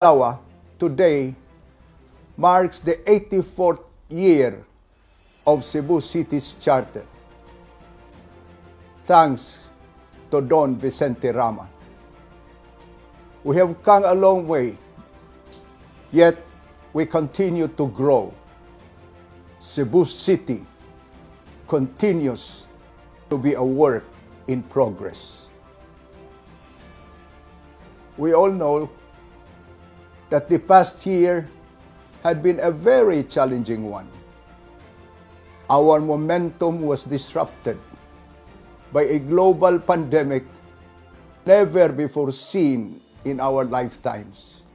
Adlaw, today marks the 84th year of Cebu City's charter. Thanks to Don Vicente Rama. We have come a long way, yet we continue to grow. Cebu City continues to be a work in progress. We all know that the past year had been a very challenging one. Our momentum was disrupted by a global pandemic never before seen in our lifetimes.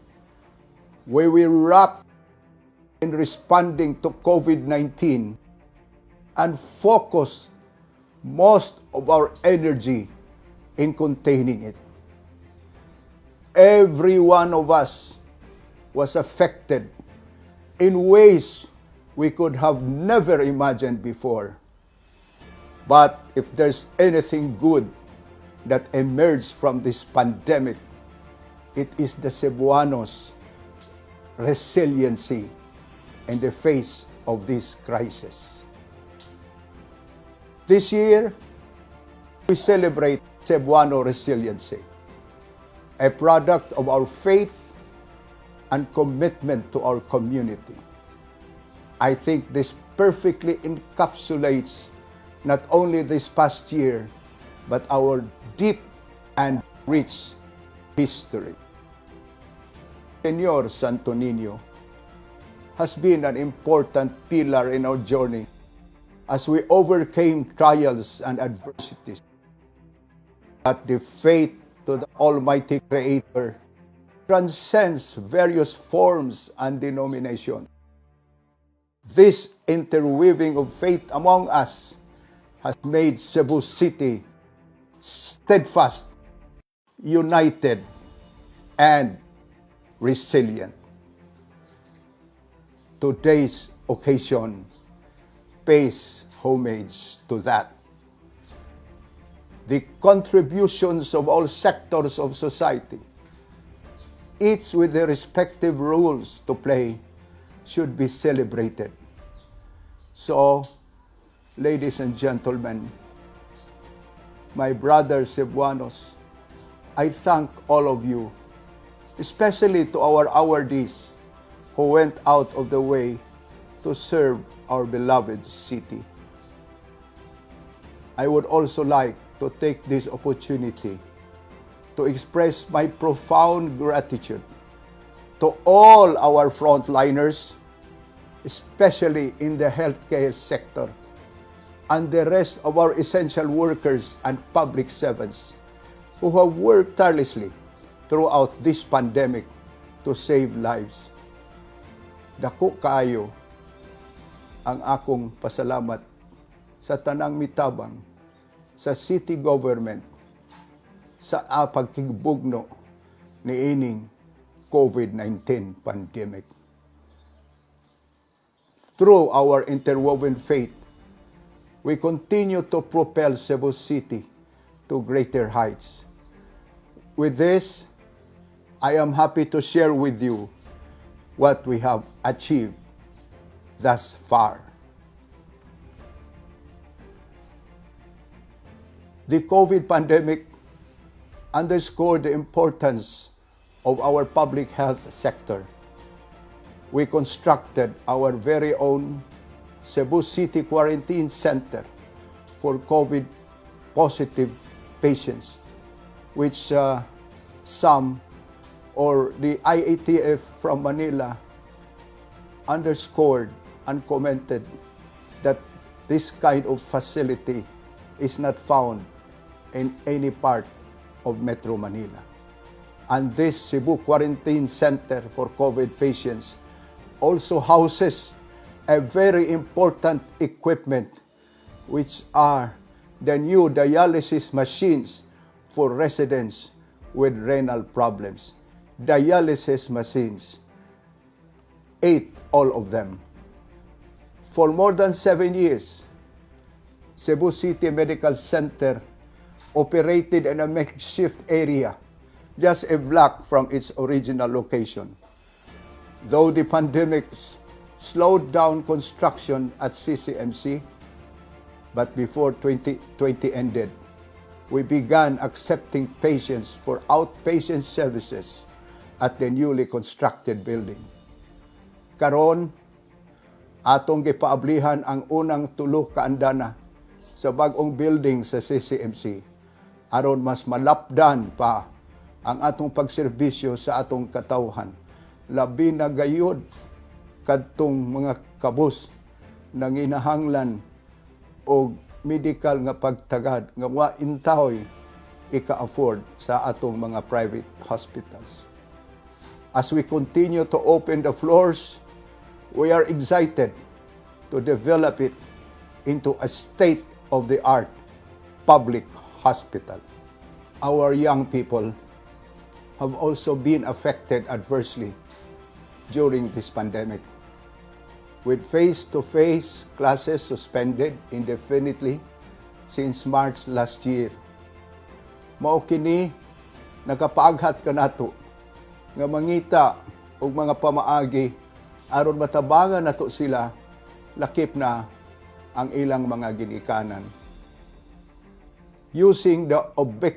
We were wrapped in responding to COVID-19 and focused most of our energy in containing it. Every one of us was affected in ways we could have never imagined before. But if there's anything good that emerged from this pandemic, it is the Cebuanos' resiliency in the face of this crisis. This year, we celebrate Cebuano resiliency, a product of our faith and commitment to our community. I think this perfectly encapsulates not only this past year, but our deep and rich history. Señor Santo Niño has been an important pillar in our journey as we overcame trials and adversities. But the faith to the Almighty Creator transcends various forms and denominations. This interweaving of faith among us has made Cebu City steadfast, united, and resilient. Today's occasion pays homage to that. The contributions of all sectors of society, each with their respective roles to play, should be celebrated. So, ladies and gentlemen, my brothers Cebuanos, I thank all of you, especially to our awardees who went out of the way to serve our beloved city. I would also like to take this opportunity to express my profound gratitude to all our frontliners, especially in the healthcare sector, and the rest of our essential workers and public servants who have worked tirelessly throughout this pandemic to save lives. Dako kaayo ang akong pasalamat sa tanang mitabang sa city government sa pagkigbugno niining COVID-19 pandemic. Through our interwoven faith, we continue to propel Cebu City to greater heights. With this, I am happy to share with you what we have achieved thus far. The COVID pandemic underscored the importance of our public health sector. We constructed our very own Cebu City Quarantine Center for COVID positive patients, which some or the IATF from Manila underscored and commented that this kind of facility is not found in any part of Metro Manila. And this Cebu Quarantine Center for COVID patients also houses a very important equipment, which are the new dialysis machines for residents with renal problems. Dialysis machines, eight all of them. For more than 7 years, Cebu City Medical Center operated in a makeshift area. just a block from its original location. Though the pandemic slowed down construction at CCMC, but before 2020 ended, we began accepting patients for outpatient services at the newly constructed building. Karon, atong gipaablihan ang unang tulo ka andana sa bag-ong building sa CCMC aron mas malapdan pa ang atong pagserbisyo sa atong katawhan, labi na gayud kadtong mga kabus nanginahanglan og medical nga pagtagad nga wa intahoy ika-afford sa atong mga private hospitals. As we continue to open the floors, we are excited to develop it into a state-of-the-art public hospital. Our young people have also been affected adversely during this pandemic, with face-to-face classes suspended indefinitely since March last year. Mao kini nakapaaghat kanato nga mangita og mga pamaagi aron matabangan nato sila, lakip na ang ilang mga ginikanan. Using the ubiquitous